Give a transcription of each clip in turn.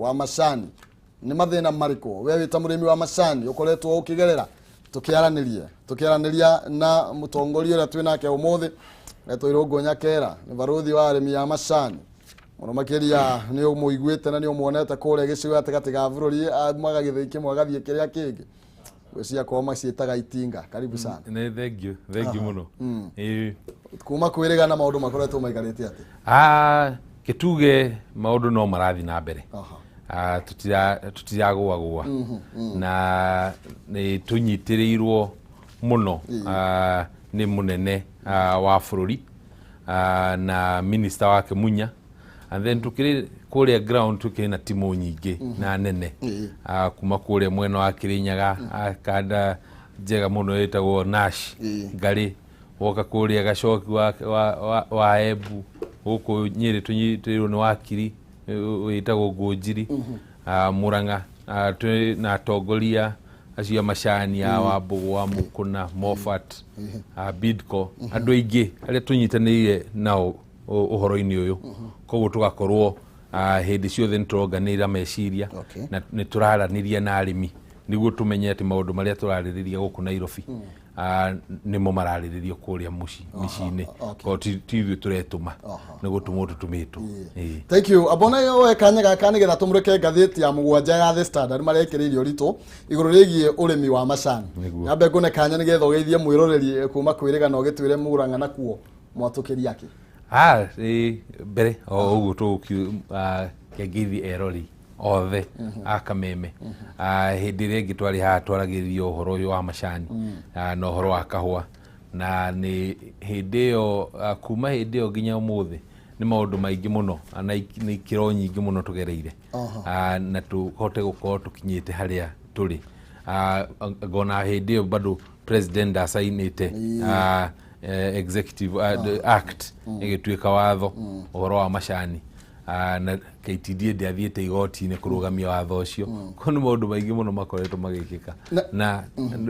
Wa macani nĩ mathĩna marĩkũ we wĩ ta mũrĩmi wa macani ũkoretwo ũkĩgerera? Tũkĩaranĩria na mũtongoria ũrĩa twĩ nake ũmũthĩ, etwo Irũngũ Nyakera, nĩ barũthi wa arĩmi a macani. Mũno makĩria nĩ ũmũiguĩte na nĩ ũmuonete kũrĩa gĩcigo gatagatĩ ga bũrũri, aumaga gĩthĩi kĩmwe agathiĩ kĩrĩa kĩngĩ. Ngwĩciria kwao maciĩtaga itinga. Karibu sana. Nĩ thank you, thank you mũno. Ĩĩ. Kuma kwĩrĩgana maũndũ makoretwo maikarĩte atĩ? Ah, kĩtuge maũndũ no marathiĩ na mbere. Ah, tũtiragũagũa na nĩ tũnyitĩrĩirwo mũno nĩ mũnene wa bũrũri na minister wake Munya, and then tukĩrĩ kũrĩa ground tukĩrĩ na timu nyingĩ na nene kuma kũrĩa mwena wa Kĩrĩnyaga, kanda njega mũno ĩtagwo Nash Ngarĩ, woka kũrĩa Gacoki wa Embu, gũkũ Nyĩrĩ tũnyitĩrĩirwo nĩ wakiri wĩtagwo Ngũnjiri, Mũrang'a, twĩ na atongoria acio a macani a Wambũgũ wa Mũkũna, Mofat, Bidco, andũ aingĩ arĩa tũnyitanĩire nao ũhoro-inĩ ũyũ. Koguo tũgakorwo hĩndĩ ciothe nĩ tũronganĩrĩra meciria na nĩ tũraranĩria na arĩmi nĩguo tũmenye atĩ maũndũ marĩa tũrarĩrĩria gũkũ Nairobi nĩmo mararĩrĩrio kũrĩa mĩciĩ-inĩ. Korwo ti ithuĩ tũretũma, nĩ gũtũmwo tũtũmĩtwo. Ĩĩ. Thank you. Abona oe kanya gaka nĩgetha tũmũrĩke ngathĩti ya mũgwanja ya The Standard marekĩrĩire ũritũ igũrũ rĩgiĩ ũrĩmi wa macani. Nyambe ngũne kanya nĩgetha ũgeithie mwĩroreri kuma kwĩrĩga na ũgĩtwĩre Murang'a nakuo mwatũkĩria akĩ. Ah, ĩ, mbere o ũguo tũgũkĩngeithi erori othe a Kameme. Ah, hĩndĩ ĩrĩa ĩngĩ twarĩ haha twaragĩrĩria ũhoro ũyũ wa macani na ũhoro wa kahũa, na nĩ hĩndĩ ĩyo, kuma hĩndĩ ĩyo nginya ũmũthĩ nĩ maũndũ maingĩ mũno na nĩ ikĩro nyingĩ mũno tũgereire na tũhote gũkorwo tũkinyĩte harĩa tũrĩ. Ngona hĩndĩ ĩyo bado president ndacainĩte executive act ĩgĩtuĩka watho ũhoro wa macani, na KTDA ndĩathiĩte igoti-inĩ kũrũgamia watho ũcio. Koguo nĩ maũndũ maingĩ mũno makoretwo magĩkĩka na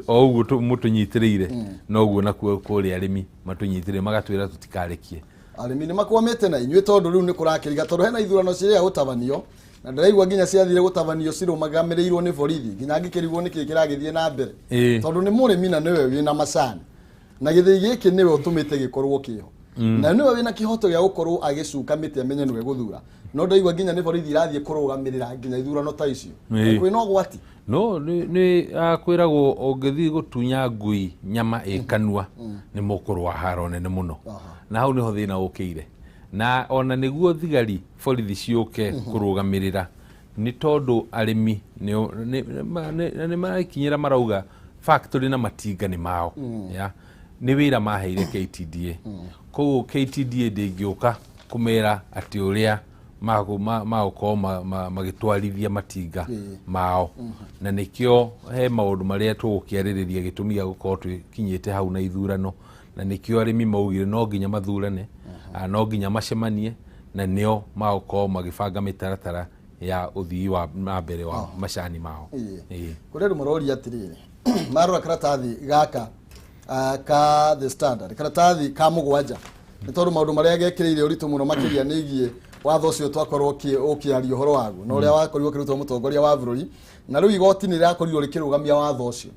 o ũguo mũtũnyitĩrĩire noguo nakuo kũrĩa arĩmi matũnyitĩrĩire magatwĩra tũtikarekie. Arĩmi nĩ makwamĩte na inyuĩ tondũ rĩu nĩ kũrakĩriga tondũ hena ithurano cirĩa gũtabanio na ndĩraigua nginya ciathire gũtabanio cirũmagamĩrĩirwo nĩ borithi, nginya ngĩkĩrigwo nĩkĩ kĩragĩthiĩ na mbere tondũ nĩ mũrĩmi na nĩwe wĩna macani na gĩthĩi gĩkĩ nĩwe ũtũmĩte gĩkorwo kĩho na nĩwe wĩna kĩhoto gĩa gũkorwo agĩcuka mĩtĩ amenye nĩwe gũthura, no ndaigua nginya nĩ borithi irathiĩ kũrũgamĩrĩra nginya ithurano ta icio. Kwĩna ũgwati. No nĩ kwĩragwo ũngĩthiĩ gũtunya ngui nyama ĩ kanua nĩ mũkũrũa haro nene mũno, na hau nĩho thĩna ũkĩire, na ona nĩguo thigari borithi ciũke kũrũgamĩrĩra nĩ tondũ arĩmi nĩ marakinyĩra marauga factory na matinga nĩ mao ya nĩ wĩra maheire KTDA. Koguo KTDA ndĩngĩũka kũmera atĩ ũrĩa magũkorwo magĩtwarithia matinga mao, na nĩkĩo he maũndũ marĩa tũgũkĩarĩrĩria gĩtũmi gĩa gũkorwo twĩkinyĩte hau na ithurano, na nĩkĩo arĩmi maugire no nginya mathurane, no nginya macemanie na nĩo magũkorwo magĩbanga mĩtaratara ya ũthii wa na mbere wa macani mao. Kũrĩ andũ maroria atĩrĩrĩ, marora karatathi gaka ka The Standard, karatathi ka mũgwanja, nĩ tondũ maũndũ marĩa gekĩrĩire ũritũ mũno makĩria nĩ igiĩ watho ũcio twakorwo ũkĩaria ũhoro waguo na ũrĩa wakorirwo ũkĩrutwo mũtongoria wa bũrũri, na rĩu igoti nĩ rĩrakorirwo rĩkĩrũgamia watho ũcio,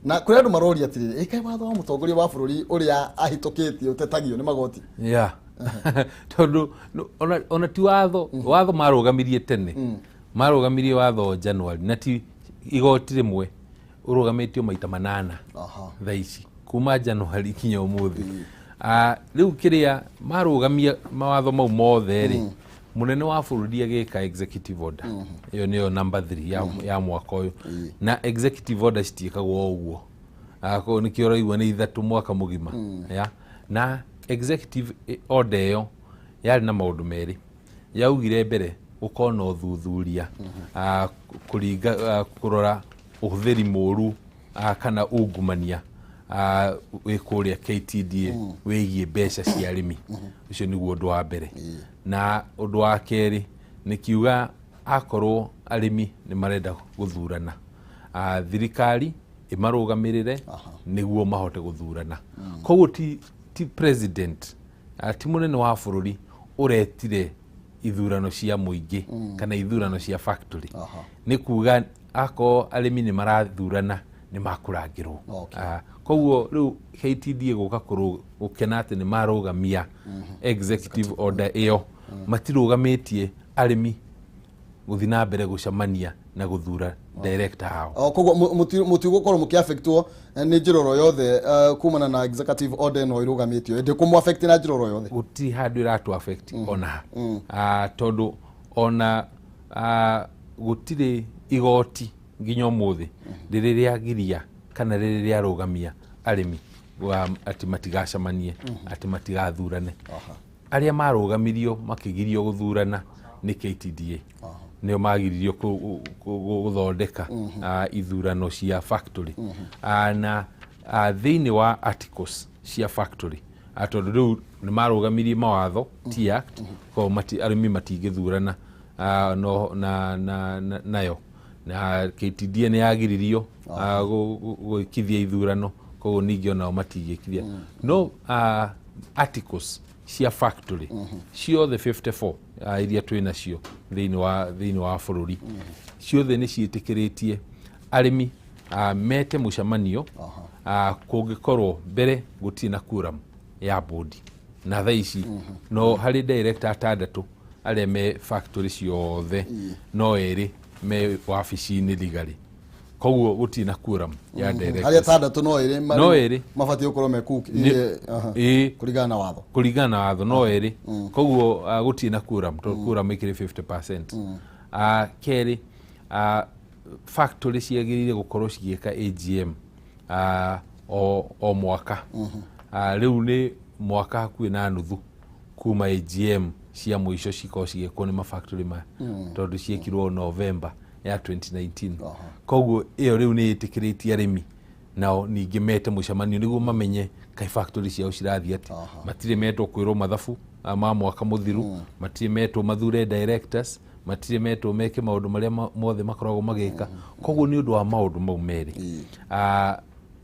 na kũrĩ andũ maroria atĩrĩrĩ, ĩ kaĩ watho wa mũtongoria wa bũrũri ũrĩa ahĩtũkĩtie ũtetagio nĩ magoti? Yeah, tondũ ona ti watho, watho marũgamirie tene, marũgamirie watho January, na ti igoti rĩmwe, ũrũgamĩtio maita 8 thaa ici kuma January kinya ũmũthĩ. Rĩu kĩrĩa marũgamia mawatho mau mothe rĩ, mũnene wa bũrũri agĩka executive order ĩyo nĩyo number 3 ya mwaka ũyũ, na executive order citiĩkagwo o ũguo. Koguo nĩkĩo ũraigua nĩ 3 mwaka mũgima ya na executive order ĩyo yarĩ na maũndũ merĩ. Yaugire mbere gũkorwo na ũthuthuria kũringa, kũrora ũhũthĩri mũru kana ungumania wĩ kũrĩa KTDA wĩgiĩ mbeca cia arĩmi. Ũcio nĩguo ũndũ wa mbere, na ũndũ wa kerĩ nĩ kiuga akorwo arĩmi nĩ marenda gũthurana, thirikari ĩmarũgamĩrĩre nĩguo mahote gũthurana. Koguo ti president, ti mũnene wa bũrũri ũretire. Ithurano cia mũingĩ kana ithurano cia factory. Nĩ kuga akorwo arĩmi nĩ marathurana nĩ makũrangĩrwo. Koguo rĩu KTDA gũka gũkena atĩ nĩ marũgamia executive order ĩyo, matirũgamĩtie arĩmi gũthiĩ na mbere gũcemania na gũthura director ao. O, koguo mũtigũkorwo mũkĩaffectwo nĩ njĩra oro yothe kumana na executive order ĩno ĩrũgamĩtio, ĩndĩ kũmũ affect na njĩra oro yothe? Gũtirĩ handũ ĩratũ affect ona ha. Tondũ ona gũtirĩ igoti nginya ũmũthĩ rĩrĩ rĩagiria kana rĩrĩ rĩarũgamia arĩmi atĩ matigacemanie, atĩ matigathurane. Arĩa marũgamirio makĩgirio gũthurana nĩ KTDA, nĩo magiririo gũthondeka ithurano cia factory. Na thĩinĩ wa articles cia factory, tondũ rĩu nĩ marũgamirie mawatho Tea Act, koguo arĩmi matingĩthurana no, na, nayo na KTDA nĩ yagiririo gwĩkithia ithurano, koguo ningĩ onao matingĩkithia. No articles cia factory ciothe 54 iria twĩ nacio thĩinĩ wa bũrũri ciothe nĩ ciĩtĩkĩrĩtie arĩmi mete mũcemanio kũngĩkorwo mbere gũtirĩ na quorum ya bodi. Na thaa ici no harĩ director atandatũ arĩa me factory ciothe, no erĩ me wabici-inĩ legally, koguo gũtirĩ na quorum ya Harĩ directors. Atandatũ no ĩrĩ No ĩrĩ. Mabatiĩ gũkorwo me kũu Ĩĩ. Kũringana na watho. Kũringana na watho no erĩ, koguo gũtirĩ na quorum tondũ quorum ĩkĩrĩ 50%. Kerĩ, factory ciagĩrĩire gũkorwo cigĩka AGM o mwaka. Rĩu nĩ mwaka hakuhĩ na nuthu kuma AGM cia mũico cikorwo cigĩkwo nĩ mafactory maya, tondũ ciĩkirwo November ya 2019. Koguo ĩyo rĩu nĩ ĩtĩkĩrĩtie arĩmi nao ningĩ mete mũcemanio nĩguo mamenye kaĩ factory ciao cirathiĩ atĩa. Matirĩ metwo kwĩrwo mathabu ma mwaka mũthiru, matirĩ metwo mathure directors, matirĩ metwo meke maũndũ marĩa mothe makoragwo magĩka. Koguo nĩ ũndũ wa maũndũ mau merĩ,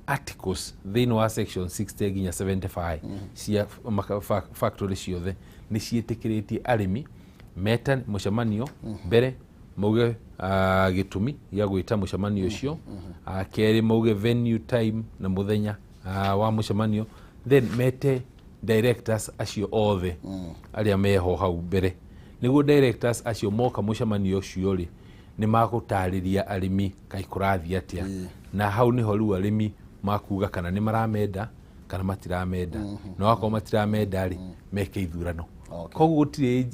articles thĩinĩ wa section 60 nginya 75 cia factory ciothe nĩ ciĩtĩkĩrĩtie arĩmi mete mũcemanio, mbere mauge gĩtũmi gĩa gwĩta mũcemanio ũcio, kerĩ mauge venue, time na mũthenya wa mũcemanio, then mete directors acio othe arĩa meho hau mbere, nĩguo directors acio moka mũcemanio ũcio rĩ, nĩ magũtarĩria arĩmi kaĩ kũrathiĩ atĩa. Na hau nĩho rĩu arĩmi makuga kana nĩ maramenda kana matiramenda, na wakorwo matiramenda rĩ, meke ithurano. Koguo gũtirĩ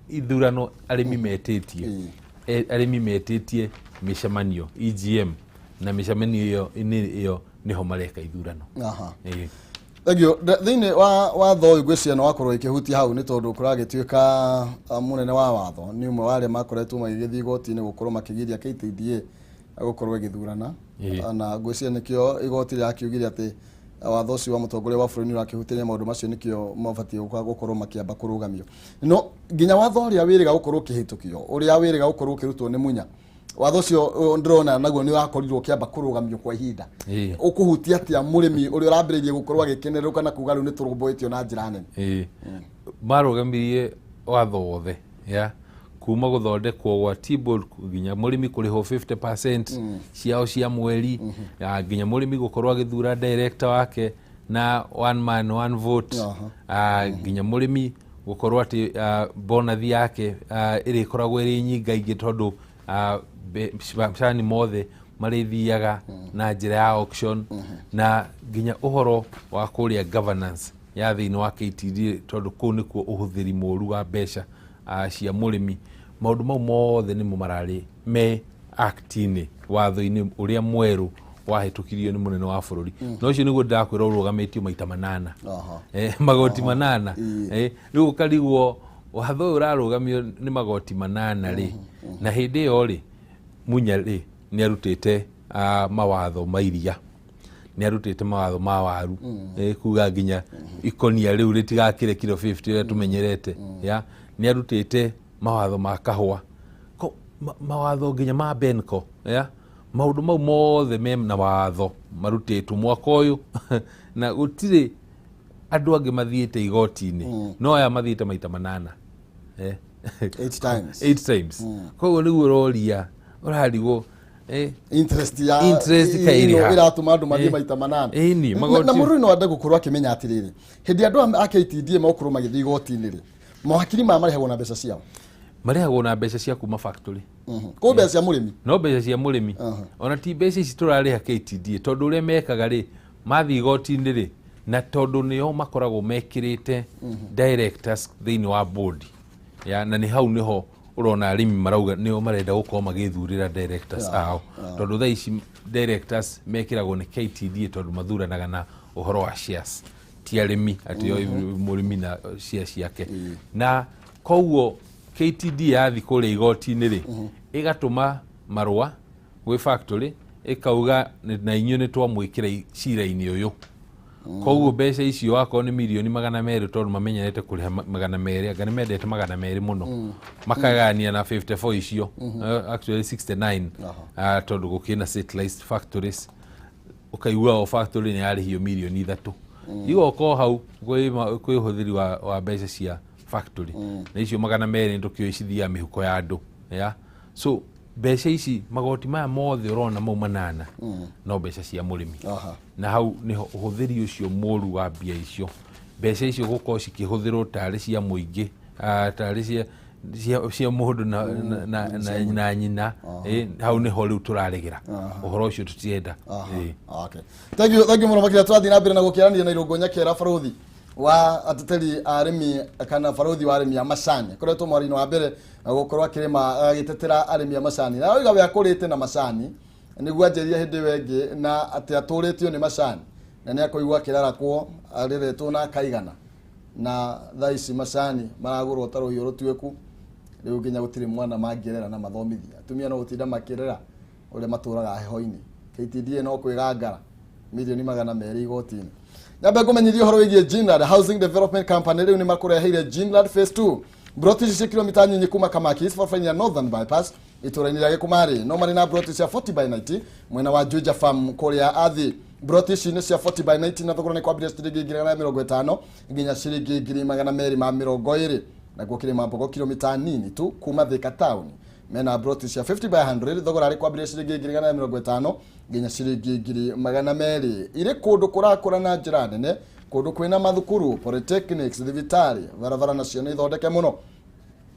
ithurano arĩmi metĩtie. Arĩmi metĩtie mĩcemanio EGM, na mĩcemanio ĩyo ĩyo nĩho mareka ithurano. Ĩĩ. Thengio. Thĩinĩ wa watho ũyũ ngwĩciria nĩ wakorwo ĩkĩhutia hau, nĩ tondũ kũragĩtuĩka mũnene wa watho nĩ ũmwe wa arĩa makoretwo magĩgĩthiĩ igoti-inĩ gũkorwo makĩgiria KTDA gũkorwo ĩgĩthurana. Na ngwĩciria nĩkĩo igoti rĩrakiugire atĩ watho ũcio wa mũtongoria wa bũrũri nĩ ũrakĩhutania maũndũ macio, nĩkĩo mabatiĩ gũka gũkorwo makĩamba kũrũgamio. No nginya watho ũrĩa wĩrĩga gũkorwo ũkĩhĩtũkio, ũrĩa wĩrĩga gũkorwo ũkĩrutwo nĩ Munya, watho ũcio ndĩrona naguo nĩ wakorirwo ũkĩamba kũrũgamio kwa ihinda. Ũkũhutia atĩa mũrĩmi ũrĩa ũrambĩrĩirie gũkorwo agĩkenerũka na kuga rĩu nĩ tũrũmbũĩtio na njĩra nene? Ĩĩ. Marũgamirie watho wothe ya kuma gũthondekwo gwa T-board nginya mũrĩmi kũrĩhwo 50% ciao cia mweri, ya, nginya mũrĩmi gũkorwo agĩthura director wake na one man one vote, nginya mũrĩmi gũkorwo atĩ bonathi yake ĩrĩkoragwo ĩrĩ nyingaingĩ tondũ macani mothe marĩthiaga na njĩra ya auction, na nginya ũhoro wa kũrĩa governance ya thĩinĩ wa KTDA, tondũ kũu nĩkuo ũhũthĩri mũru wa mbeca cia mũrĩmi. Maũndũ mau mothe nĩmo mararĩ me act-inĩ, watho-inĩ ũrĩa mwerũ wahĩtũkirio nĩ mũnene wa bũrũri, na ũcio nĩguo ndĩrakwĩra ũrũgamĩtio maita manana. Magoti manana. Rĩu ũkarigwo watho ũyũ ũrarũgamio nĩ magoti manana rĩ, na hĩndĩ ĩyo rĩ, Munya rĩ, nĩ arutĩte mawatho ma iria, nĩ arutĩte mawatho ma waru, kuga nginya ikonia rĩu rĩtigakĩre kiro 50 ũrĩa tũmenyerete, ya nĩ arutĩte mawatho ma kahũa. Mawatho nginya ma Benco, ya maũndũ mau mothe me na watho marutĩtwo mwaka ũyũ, na gũtirĩ andũ angĩ mathiĩte igoti-inĩ, no aya mathiĩte maita manana. Eight times. Eight times. Koguo rĩu ũroria, ũrarigwo interest ya Interest kaĩrĩ ĩno ha? ĩratũma andũ mathiĩ maita 8. Ĩni, Na mũndũ no ende gũkorwo akĩmenya atĩrĩrĩ, hĩndĩ andũ a KTDA megũkorwo magĩthiĩ igoti-inĩ rĩ, mawakiri maya marĩhagwo na mbeca ciao? Marĩhagwo na mbeca cia kuma factory. Kũ mbeca cia mũrĩmi? No mbeca cia mũrĩmi. Ona ti mbeca ici tũrarĩha KTDA, tondũ ũrĩa mekaga rĩ, mathiĩ igoti-inĩ rĩ, na tondũ nĩo makoragwo mekĩrĩte directors thĩinĩ wa board ya, na nĩ hau nĩho ũrona arĩmi marauga nĩo marenda gũkorwo magĩthurĩra directors ao, tondũ thaa ici directors mekĩragwo nĩ KTDA, tondũ mathuranaga na ũhoro wa shares, ti arĩmi atĩ mũrĩmi na shares ciake. Na koguo KTDA yathi kũrĩa igoti-inĩ rĩ, ĩgatũma marũa gwĩ factory, ĩkauga na inyuĩ nĩ twamwĩkĩra cira-inĩ ũyũ. Koguo mbeca icio, akorwo nĩ mirioni 200, tondũ mamenyerete kũrĩha 200, anga nĩ mendete 200 mũno, makagania na 54 icio, actually 69, tondũ gũkĩna satellite factories, ũkaigua o factory nĩ yarĩhio mirioni 3. Igoka o hau kwĩ ũhũthĩri wa mbeca cia factory, na icio 200 nĩ tũkĩũĩ cithiaga mĩhuko ya andũ ya. So mbeca ici, magoti maya mothe ũrona mau 8, no mbeca cia mũrĩmi. Na hau niho ũhũthĩri ũcio mũru wa mbia icio, mbeca icio gũkorwo cikĩhũthĩrwo tarĩ cia mũingĩ, tarĩ cia mũndũ na nyina, hau niho rĩu tũraregera ũhoro ũcio, tũtirenda. Okay. Thank you, thank you mũno makĩria. Tũrathiĩ na mbere na gũkĩaranĩria na Irũngũ Nyakĩra, barũthi wa ateteri a arĩmi kana barũthi wa arĩmi a macani. Akoretwo mweri-inĩ wa mbere gũkorwo akĩrĩma, agĩtetera arĩmi a macani, na oiga we akũrĩte na macani, nĩguo anjĩrire hĩndĩ ĩyo ĩngĩ, na atĩ atũrĩtio nĩ macani na nĩ akũigua akĩrarakwo areretwo na akaigana, na thaa ici macani maragũrwo ta rũhiũ rũtuĩku. Rĩu nginya gũtirĩ mwana mangĩrera na mathomithia, atumia no gũtinda makĩrera ũrĩa matũraga heho-inĩ. KTDA no kwĩgangara mirioni 200 igoti-inĩ. Nyambe ngũmenyithie ũhoro wĩgiĩ Ginland Housing Development Company. Rĩu nĩ makũreheire Ginland Phase 2, broti ici cia kilomita nyinyi kuma Kamakis, barabara-inĩ ya Northern Bypass, itũra-inĩ rĩa Gĩkũmarĩ. No marĩ na broti cia 40 by 90 mwena wa Juja Farm kũrĩa Athi. Broti ici nĩ cia 40 by 90 na thogora nĩ kwambĩrĩria ciringi 150,000 nginya ciringi 220,000. Nakuo Kĩrĩma Mbogo, kilomita nini tu kuma Thika town, mena broti cia 50 by 100, thogora arĩ kwambĩrĩria ciringi 150,000 nginya ciringi 200,000. Irĩ kũndũ kũrakũra na njĩra nene, kũndũ kwĩna mathukuru, polytechnics, thibitarĩ, barabara nacio nĩ ithondeke mũno.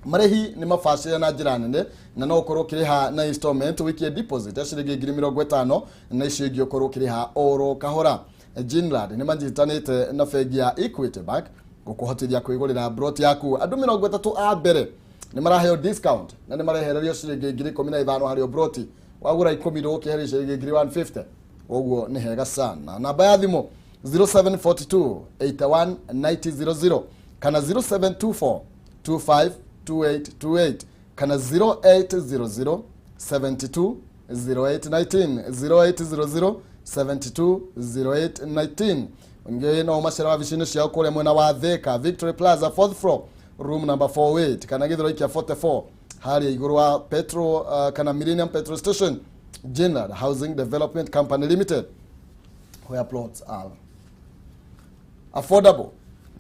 Marĩhi nĩ mabacĩrĩre na njĩra nene, na no ũkorwo ũkĩrĩha na installment, wĩkie deposit ya ciringi 50,000 na icio ingĩ ũkorwo ũkĩrĩha oro kahora. Ginland nĩ manyitanĩte na bengi ya Equity Bank gũkũhotithia kwĩgũrĩra broti yaku. Andũ 30 a mbere nĩ maraheo discount na nĩ marehererio ciringi 15,000 harĩ o broti. Wagũra 10, ndũgũkĩherio ciringi 150. Ũguo nĩ hega sana. Namba ya thimũ 0742 81 9000 kana 0724 252828 kana 0800 72 0819, 0800 72 0819. Ũngĩ no ũmacera wabici-inĩ ciao kũrĩa mwena wa Thika, Victory Plaza, fourth floor, room number 48, kana Gĩthũrai kĩa 44, harĩa igũrũ wa petrol kana Millennium Petrol Station. General Housing Development Company Limited, where plots are affordable.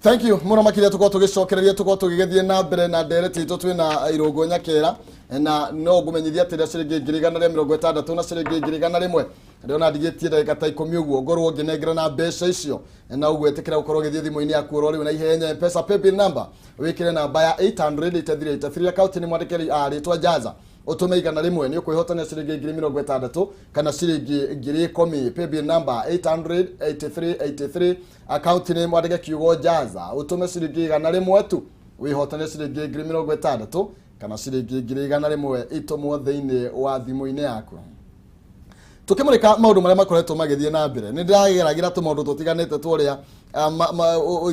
Thank you mũno makĩria. Tũkorwo tũgĩcokereria, tũkorwo tũgĩgĩthiĩ na mbere na ndereti itũ twĩna Irũngũ Nyakĩra, na no ngũmenyithia atĩ rĩa ciringi 160,000 na ciringi 100,000, ndĩrona ndigĩtie ndagĩka ta 10 ũguo ngorwo ngĩnengera na mbeca icio, na ũguo ĩtĩkĩra gũkorwo ũgĩthiĩ thimũ-inĩ yaku oro rĩu na ihenya. Mpesa paybill number, wĩkĩre namba ya 800 8383, account nĩ mwandĩke rĩtwa Jaza, ũtũme 100, nĩ ũkwĩhotania ciringi 60,000 kana ciringi 10,000. Paybill number 800 8383, account nĩ mwandĩke kiugo Jaza, ũtũme ciringi 100 tu, wĩhotanie ciringi 60,000 kana ciringi 100,000 itũmwo thĩinĩ wa thimũ-inĩ yaku. Tukimurika maundu maria makoretwo magithie na mbere, ni ndirageragĩra tũmaũndũ tũtiganĩte tũrĩa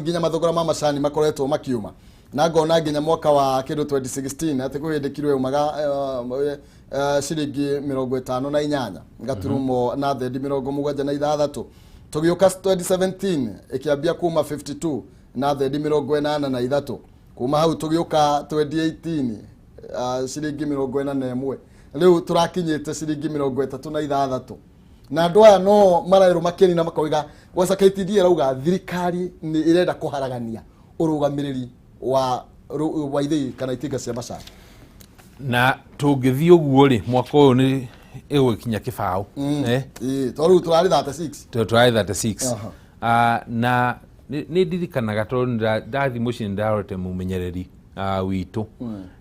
nginya mathogora ma macani makoretwo makiuma, na ngona nginya mwaka wa kĩndũ 2016 atĩ kwĩ hĩndĩ kiro yaumaga ciringi 58 gaturumo na thendi 76. Tũgĩũka 2017, ĩkĩambia kuma 52 na thendi 83. Kuma hau tũgĩũka 2018, ciringi 41. Rĩu tũrakinyĩte ciringi 36, na andũ aya no maraĩrwo makeni na makoiga gwaca KTDA ĩrauga thirikari nĩ ĩrenda kũharagania ũrũgamĩrĩri wa wa ithĩi kana itinga cia macani. Na tũngĩthiĩ ũguo rĩ, mwaka ũyũ nĩ ĩgũgĩkinya kĩbaũ. Ĩĩ, tondũ rĩu tũrarĩ 36. Tondũ tũrarĩ 36. Na nĩ ndirikanaga tondũ ndathiĩ mũciĩ nĩ ndarorete mũmenyereri witũ,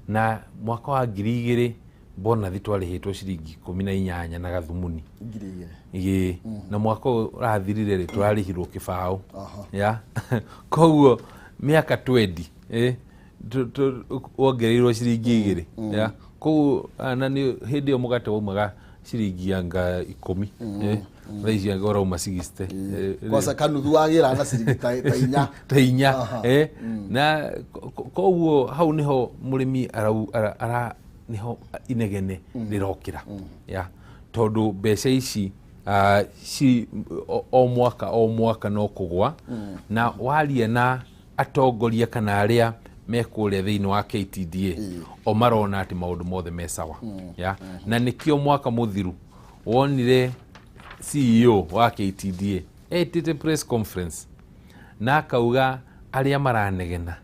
na mwaka wa 2000 bonathi twarĩhĩtwo ciringi 18 na gathumuni. 2000. Ĩĩ, na mwaka ũyũ ũrathirire rĩ, tũrarĩhirwo kĩbaũ. Ya koguo mĩaka 20 wongereirwo ciringi 2. Ya koguo na nĩ hĩndĩ ĩyo mũgate waumaga ciringi anga 10, thaa ici anga ũrauma 60. Kwanza kanuthu wagĩra na ciringi ta 4. Ta 4. Na koguo hau niho mũrĩmi ara niho inegene rĩrokĩra, ya tondũ mbeca ici ci o mwaka o mwaka no kũgwa. Na waria na atongoria kana arĩa me kũrĩa thĩinĩ wa KTDA, o marona atĩ maũndũ mothe me sawa. Ya na nĩkĩo mwaka mũthiru wonire CEO wa KTDA etĩte press conference na akauga arĩa maranegena,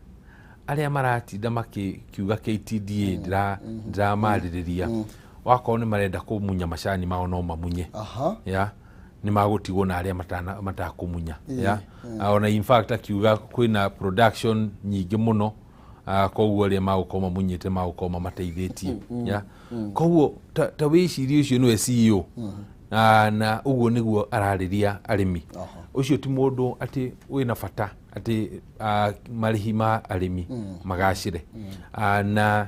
arĩa maratinda makiuga KTDA ndĩramarĩrĩria, wakorwo nĩ marenda kũmunya macani mao no mamunye. Ya nĩ magũtigwo na arĩa matakũmunya. Ya ona in fact akiuga kwĩna production nyingĩ mũno, koguo arĩa magũkorwo mamunyĩte magũkorwo mamateithĩtie. Ya koguo ta wĩcirie ũcio nĩwe CEO, na ũguo nĩguo ararĩria arĩmi. Ũcio ti mũndũ atĩ wĩna bata atĩ marĩhi ma arĩmi magacĩre. Na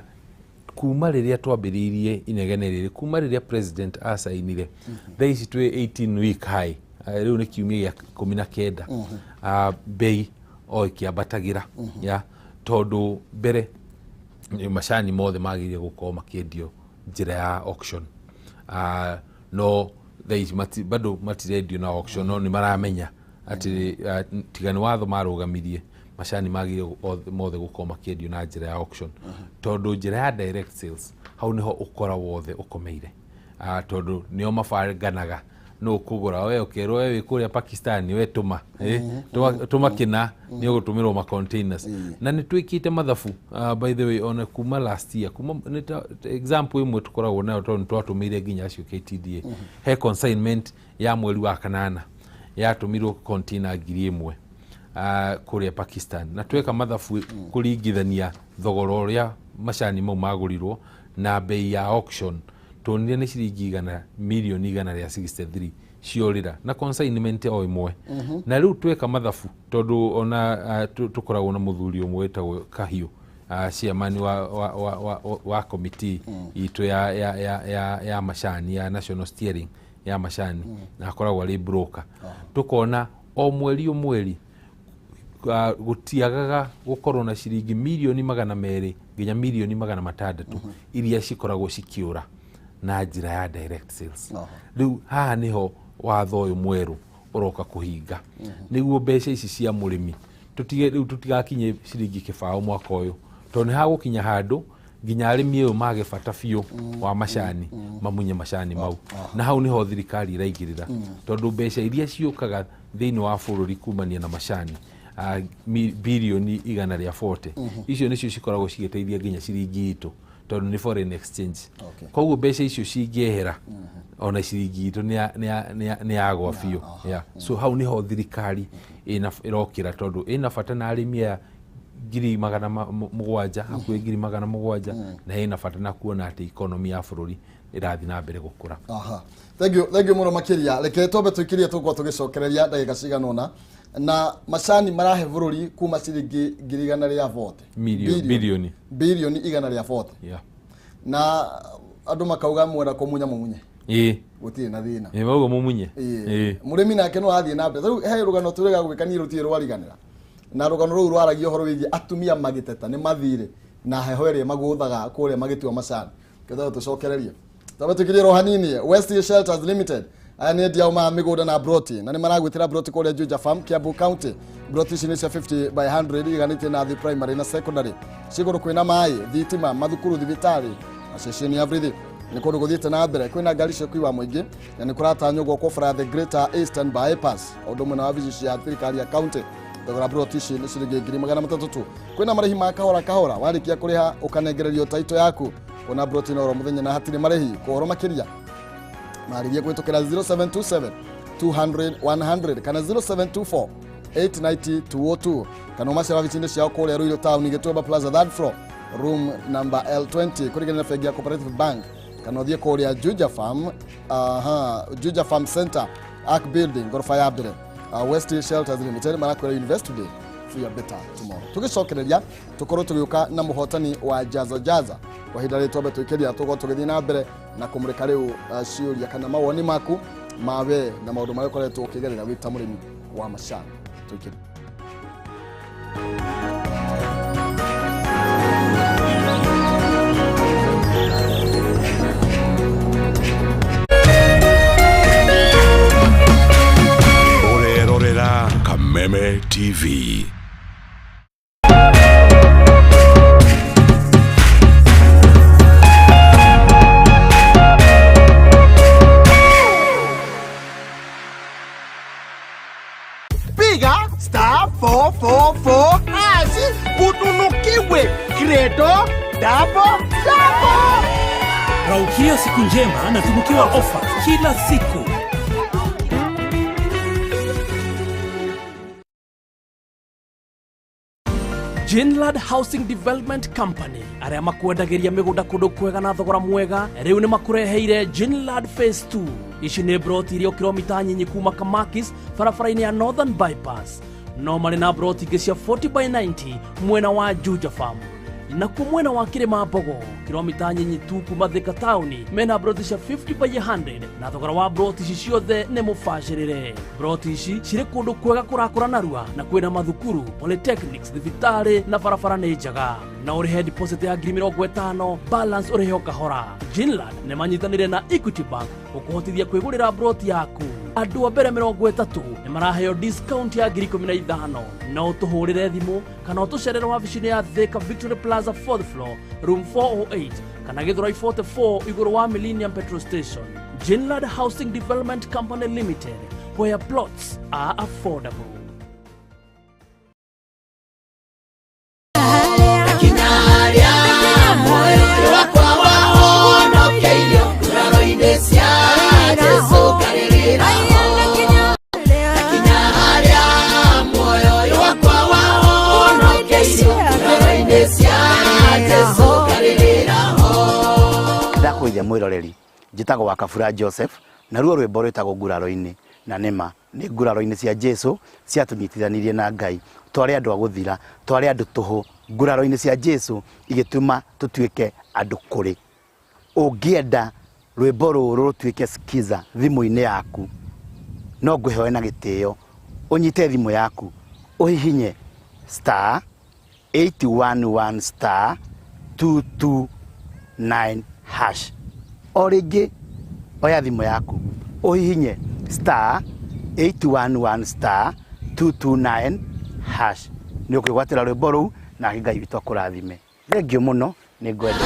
kuma rĩrĩa twambĩrĩirie inegene rĩrĩ, kuma rĩrĩa president acainire, thaa ici twĩ 18 week high. Rĩu nĩ kiumia gĩa 19, bei o ĩkĩambatagĩra. Ya tondũ mbere macani mothe magĩrĩire gũkorwo makĩendio njĩra ya auction, no thaa ici bado matirendio na auction, no nĩ maramenya atĩ tiga nĩ watho marũgamirie, macani magĩrĩire mothe gũkorwo makĩendio na njĩra ya auction, tondũ njĩra ya direct sales hau nĩho ũkora wothe ũkomeire, tondũ nĩo mabanganaga no ũkũgũra, we ũkerwo we wĩ kũrĩa Pakistan, we tũma tũma kĩna nĩ ũgũtũmĩrwo ma containers. Na nĩ twĩkĩte mathabu, by the way, ona kuma last year, kuma nĩ ta example ĩmwe tũkoragwo nayo, tondũ nĩ twatũmĩire nginya acio KTDA, he consignment ya mweri wa kanana yatũmirwo container 1000 kũrĩa Pakistan, na tweka mathabu kũringithania thogora ũrĩa macani mau magũrirwo na bei ya auction, tuonire nĩ ciringi igana mirioni 163 ciorĩra na consignment o ĩmwe. Na rĩu tweka mathabu, tondũ ona tũkoragwo na mũthuri ũmwe wĩtagwo Kahiũ, chairman wa committee itũ ya macani, ya national steering ya macani, na akoragwo arĩ broker. Tũkona o mweri o mweri gũtiagaga gũkorwo na ciringi mirioni 200 nginya mirioni 600 iria cikoragwo cikĩũra na njĩra ya direct sales. Rĩu haha nĩho watho ũyũ mwerũ ũroka kũhinga, nĩguo mbeca ici cia mũrĩmi tũtige rĩu tũtigakinye ciringi 0 mwaka ũyũ, tondũ nĩ hagũkinya handũ nginya arĩmi ũyũ mage bata biũ wa macani, mamunye macani mau. Na hau nĩho thirikari ĩraingĩrĩra, tondũ mbeca iria ciũkaga thĩinĩ wa bũrũri kumania na macani, birioni 140, icio nĩcio cikoragwo cigĩteithia nginya ciringi itũ, tondũ nĩ foreign exchange. Koguo mbeca icio cingĩehera, ona ciringi itũ nĩ yagwa biũ. Yeah. So hau nĩho thirikari ĩrokĩra, tondũ ĩna bata na arĩmi aya 700,000, hakuhĩ 700,000, na ĩna bata na kuona atĩ economy ya bũrũri ĩrathiĩ na mbere gũkũra. Aha. Thank you, thank you mũno makĩria. Reke twambe tũikirie, tũgũkorwo tũgĩcokereria ndagĩka cigana ũna. Na macani marahe bũrũri kuma ciringi 140,000. Bilioni. Birioni 140. Na andũ makauga mwenda kũmunya mũmunye. Gũtirĩ na thĩna. Ĩ, mauga mũmunye. Ĩĩ. Mũrĩmi nake no athiĩ na mbere. Rĩu he rũgano tũrega gwĩka niĩ rũtirĩ rwariganĩra. Na rũgano rũu rwaragia ũhoro wĩgiĩ atumia magĩteta nĩ mathirĩ na heho ĩrĩa magũthaga kũrĩa magĩtua macani. Ketha tũcokererie. Twambe tũkirie ro hanini. West Shelters Limited aya nĩ endia ma mĩgũnda na broti, na nĩ maragwĩtĩra broti kũrĩa Juja Farm, Kiambu County. Broti ici nĩ cia 50 by 100, iganĩtie na thĩ primary na secondary. Cigũrũ kwĩna maĩ, thitima, mathukuru, thibitarĩ na ceceni ya burithi. Nĩ kũndũ gũthiĩte na mbere, kwĩna ngari cia ũkui wa mũingĩ, na nĩ kũratanywo gwakwo bara the Greater Eastern Bypass, o ũndũ ũmwe na wabici cia thirikari ya county. Thogora broti ici nĩ ciringi 300,000 tu. Kwĩna marĩhi ma kahora kahora, warĩkia kũrĩha ũkanengererio taito yaku. Ona broti no oro mũthenya na hatirĩ marĩhi. Kwa ũhoro makĩria marĩrie kũhĩtũkĩra 0727 200 100 kana 0724 890 202 kana ũmacera wabici-inĩ ciao kũrĩa Ruiru Town, Gĩtuamba Plaza, third floor, room number L20, kũringana na bengi ya Cooperative Bank, kana ũthiĩ kũrĩa Juja Farm, aha, Juja Farm Center, Ark Building, ngoroba ya mbere. West Shelters Limited marakwĩra invest today for your better tomorrow. Tũgĩcokereria tũkorwo tũgĩũka na mũhotani wa Jaza Jaza. Kwa ihinda rĩrĩ twambe tũikĩria, tũkorwo tũgĩthiĩ na mbere na kũmũrĩka rĩu ciũria kana mawoni maku mawe na maũndũ marĩa ũkoretwo ũkĩgerera wĩ ta mũrĩmi wa macani. Tũikĩrie. Ũrerorera Kameme TV. Piga star 444 hash utunukiwe credo double double. Raukia siku njema na tunukiwa ofa kila siku. Jinlad Housing Development Company arĩa makwendagĩria mĩgũnda kũndũ kwega na thogora mwega rĩu nĩ makũreheire Jinlad Phase 2. Ici nĩ broti iria kilomita nyinyi kuma Kamakis barabara-inĩ ya Northern Bypass. No marĩ na broti ingĩ cia 40 by 90 mwena wa Juja Farm, nakuo mwena wa Kĩrĩma Mbogo kilomita nyinyi tu kuma Thika taũni mena broti cia 50 by 100 na thogora wa broti ici ciothe nĩ mũbacĩrĩre. Broti ici cirĩ kũndũ kwega kũrakũra narua na kwĩna mathukuru, polytechnics, thibitarĩ na barabara nĩ njega. Na ũrĩhe deposit ya 50,000, balance ũrĩhe o kahora. Jinland nĩ manyitanĩire na Equity Bank gũkũhotithia kwĩgũrĩra broti yaku. Andũ a mbere 30 nĩ maraheo discount ya 15,000. No ũtũhũrĩre thimũ kana ũtũcerere wabici-inĩ ya Thika Victory Plaza 4th floor, room 408 kana Githurai 44 igũrũ wa Millennium Petrol Station. Jinlad Housing Development Company Limited, where plots are affordable. Ndakũithia mwĩroreri, njĩtagwo wa Kabura Joseph, na ruo rwĩmbo rwĩtagwo nguraro-inĩ, na nĩma nĩ nguraro-inĩ cia Jesu ciatũnyitithanirie na Ngai. Twarĩ andũ a gũthira, twarĩ andũ tũhũ, nguraro-inĩ cia Jesu igĩtũma tũtuĩke andũ kũrĩ. Ũngĩenda rwĩmbo rũrũ rũtuĩke skiza thimũ-inĩ yaku, no ngwĩhoe na gĩtĩo ũnyite thimũ yaku ũhihinye star 811 star 229 hash. O rĩngĩ oya thimũ yaku ũhihinye star 811 star 229 hash, nĩ ũkwĩgwatĩra rwĩmbo rũu, nake Ngai witũ akũrathime. Thengiũ mũno, nĩ ngwenda.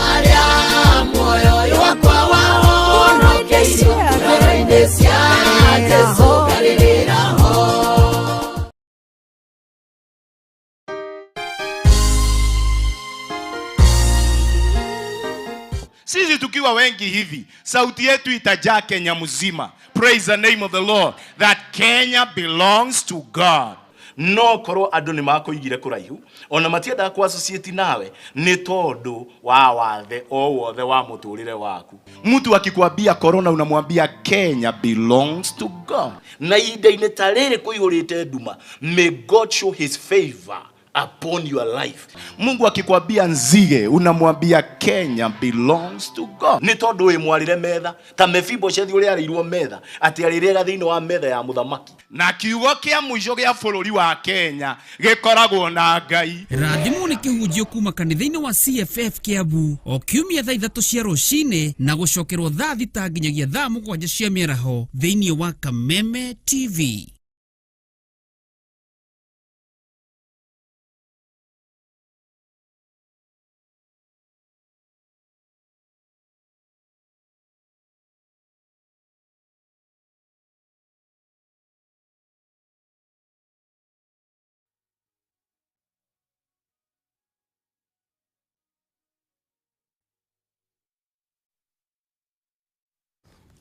Sisi tukiwa wengi hivi, sauti yetu itajaa Kenya mzima. Praise the name of the Lord, that Kenya belongs to God. No korwo andũ nĩ makũigire kũraihu, ona matiendaga kũ associate nawe nĩ tondũ wa wathe o wothe wa mũtũrĩre waku. Mtu akikwambia corona unamwambia Kenya belongs to God. Na ihinda-inĩ ta rĩrĩ kũihũrĩte nduma, may God show his favor upon your life. Mungu akikwambia nzige unamwambia Kenya belongs to God. Nĩ tondũ wĩ mwarĩre metha ta Mefiboshethi ũrĩa arĩirwo metha, atĩ arĩrĩaga thĩinĩ wa metha ya mũthamaki. Na kiugo kĩa mũico gĩa bũrũri wa Kenya gĩkoragwo na Ngai. Rathimwo nĩ kĩhunjio kuma kanitha-inĩ wa CFF Kiambu o kiumia thaa 3 cia rũcinĩ na gũcokerwo thaa 6 nginyagia thaa 7 cia mĩaraho thĩinĩ wa Kameme TV.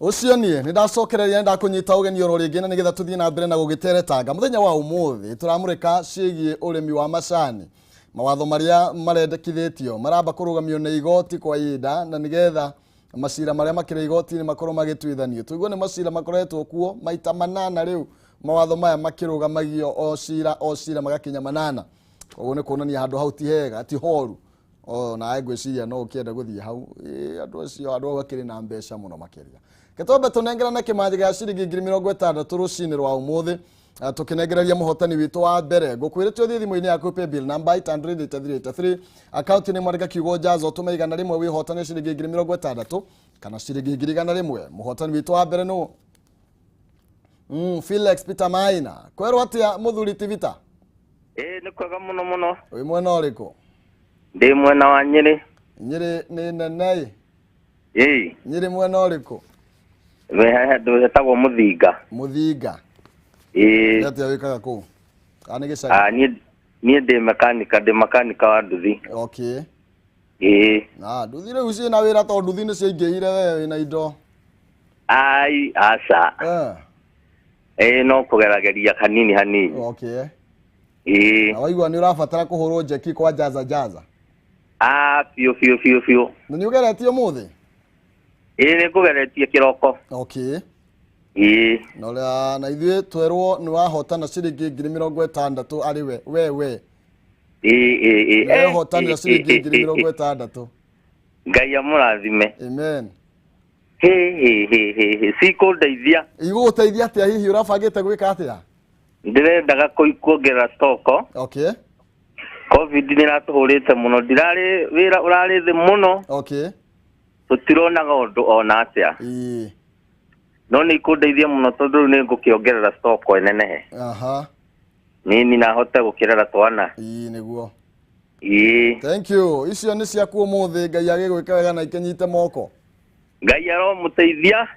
Ũcio niĩ nĩ ndacokereria, nĩ ndakũnyita ũgeni oro rĩngĩ na nĩgetha tũthiĩ na mbere na gũgĩteretanga. Mũthenya wa ũmũthĩ tũramũrĩka ciĩgiĩ ũrĩmi wa macani, mawatho marĩa marendekithĩtio maramba kũrũgamio nĩ igoti kwa ihinda na nĩgetha macira marĩa makĩrĩ igoti-inĩ makorwo magĩtuithanio. Tũigue nĩ macira makoretwo kuo maita manana rĩu, mawatho maya makĩrũgamagio o cira o cira magakinya manana. Koguo nĩ kuonania handũ hau ti hega, ti horu. O nawe ngwĩciria no ũkĩenda gũthiĩ hau. Ĩ, andũ acio, andũ hau akĩrĩ na mbeca mũno makĩria. Gĩtombe tũnengerane kĩmanjĩ gĩa ciringi 60,000 rũcinĩ rwa ũmũthĩ. Tũkĩnengereria mũhotani witũ wa mbere, ngũkwĩrĩte ũthiĩ thimũ-inĩ yaku, paybill number 883, akaunti nĩ mwandĩka kiugo jazo, tũme 100, wĩhotane ciringi 60,000 kana ciringi 100,000. Mũhotani witũ wa mbere nũ? Felix Peter Maina. Kwerwo atĩa, mũthuri Tivita? Ĩĩ, nĩ kwega mũno mũno. Wĩ mwena ũrĩkũ? Ndĩ mwena wa Nyĩrĩ. Nyĩrĩ nĩ nene ĩ. Ĩĩ. Nyĩrĩ mwena ũrĩkũ? Handũ hetagwo Mũthinga. Mũthinga. Ĩĩ. Nĩ atĩa wĩkaga kũu? Kana nĩ gĩcagi? Ah, niĩ ndĩ mekanika, ndĩ makanika wa nduthi. Okay. Ĩĩ. Na nduthi rĩu ciĩna wĩra, tondũ nduthi nĩ ciaingĩhire, we wĩna indo? Ai, aca. Ĩĩ, no kũgerageria hanini hanini. Okay. Ĩĩ. Na waigua nĩ ũrabatara kũhũrwo njeki kwa jaza jaza? Ah, biũ biũ biũ biũ. Na nĩ ũgeretie ũmũthĩ? Ĩĩ, nĩ ngũgeretie kĩroko. Okay. Ĩĩ. Na ũrĩa na ithuĩ twerwo nĩ wahotana ciringi 60,000 arĩ we we we. Ĩĩ ĩĩ ĩĩ. Nĩ wehotanĩra ciringi 60,000. Ngai amũrathime. Amen. Hĩ hĩ hĩ hĩ hĩ, cikũndeithia. Igũgũteithia atĩa hihi? Ũrabangĩte gwĩka atĩa? Ndĩrendaga kuongerera stoko. Okay. Covid nĩ ĩratũhũrĩte mũno, ndirarĩ wĩra, ũrarĩ thĩ mũno. Okay. Tũtironaga ũndũ ona atĩa. Ĩĩ. No nĩ ikũndeithia mũno tondũ rĩu nĩ ngũkĩongerera stoko ĩnenehe. Nini na hote gũkĩrera twana. Ĩĩ, nĩguo. Ĩĩ. Thank you. Icio nĩ ciaku ũmũthĩ, Ngai agĩgwĩka wega na ikĩnyite moko. Ngai aromũteithia.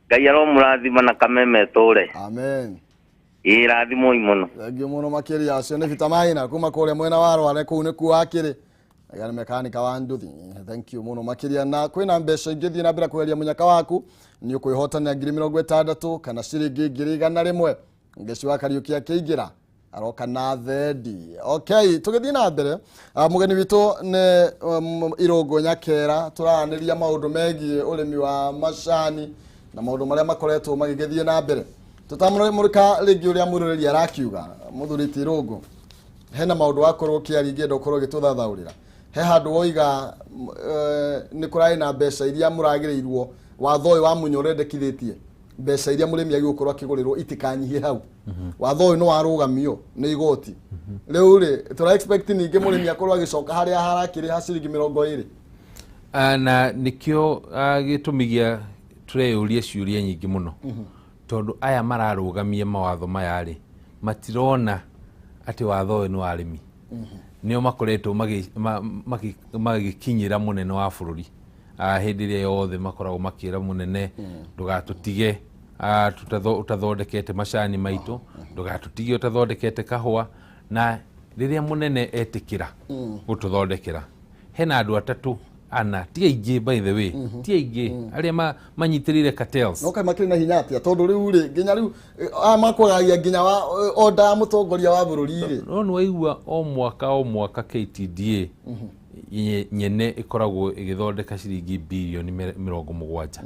Ngai aromũrathima na kameme tũre. Amen. Ĩĩ, rathimoi mũno. Thank you mũno makĩria. Acio nĩ Peter Maina kuma kũrĩa mwena wa Rware, kũu nĩkuo akĩrĩ nĩ mekanika wa nduthi. Thank you mũno makĩria. Na kwĩna mbeca ingĩ, thiĩ na mbere kũgeria mũnyaka waku, nĩ ũkwĩhotanĩra 60,000 kana ciringi 100,000. Ngeci wa Kariũki akĩingĩra aroka na thendi. Okay, tũgĩthiĩ na mbere, mũgeni witũ nĩ Irũngũ Nyakera. Tũraranĩria maũndũ megiĩ ũrĩmi wa macani na maũndũ marĩa makoretwo magĩgĩthiĩ na mbere. Tũtamũrĩka rĩngĩ ũrĩa mwĩroreri arakiuga, mũthuri ti Irũngũ, hena maũndũ wakorwo ũkĩaria, ingĩenda ũkorwo ũgĩtũthathaũrĩra. He handũ woiga nĩ kũrarĩ na mbeca iria mũragĩrĩirwo, watho ũyũ wa Munya ũrendekithĩtie mbeca iria mũrĩmi agĩrĩirwo gũkorwo akĩgũrĩrwo itikanyihie hau. Watho ũyũ nĩ warũgamio nĩ igoti. Rĩu rĩ, tũra expect ningĩ mũrĩmi akorwo agĩcoka harĩa harakĩrĩ ha ciringi 20? Na nĩkĩo gĩtũmi gĩa tũreyũria ciũria nyingĩ mũno, tondũ aya mararũgamia mawatho maya rĩ, matirona atĩ watho ũyũ nĩ wa arĩmi. Nĩo makoretwo magĩkinyĩra mũnene wa bũrũri. Hĩndĩ ĩrĩa yothe makoragwo makĩra mũnene, ndũgatũtige ũtathondekete macani maitũ, ndũgatũtige ũtathondekete kahũa. Na rĩrĩa mũnene etĩkĩra gũtũthondekera, hena andũ atatũ ana, ti aingĩ by the way, ti aingĩ arĩa manyitĩrĩire cartels. No kaĩ makĩrĩ na hinya atĩa? Tondũ rĩu rĩ, nginya rĩu aya makwagagia nginya wa order ya mũtongoria wa bũrũri rĩ. No nĩ waigua o mwaka o mwaka KTDA nyene ĩkoragwo ĩgĩthondeka ciringi birioni 70.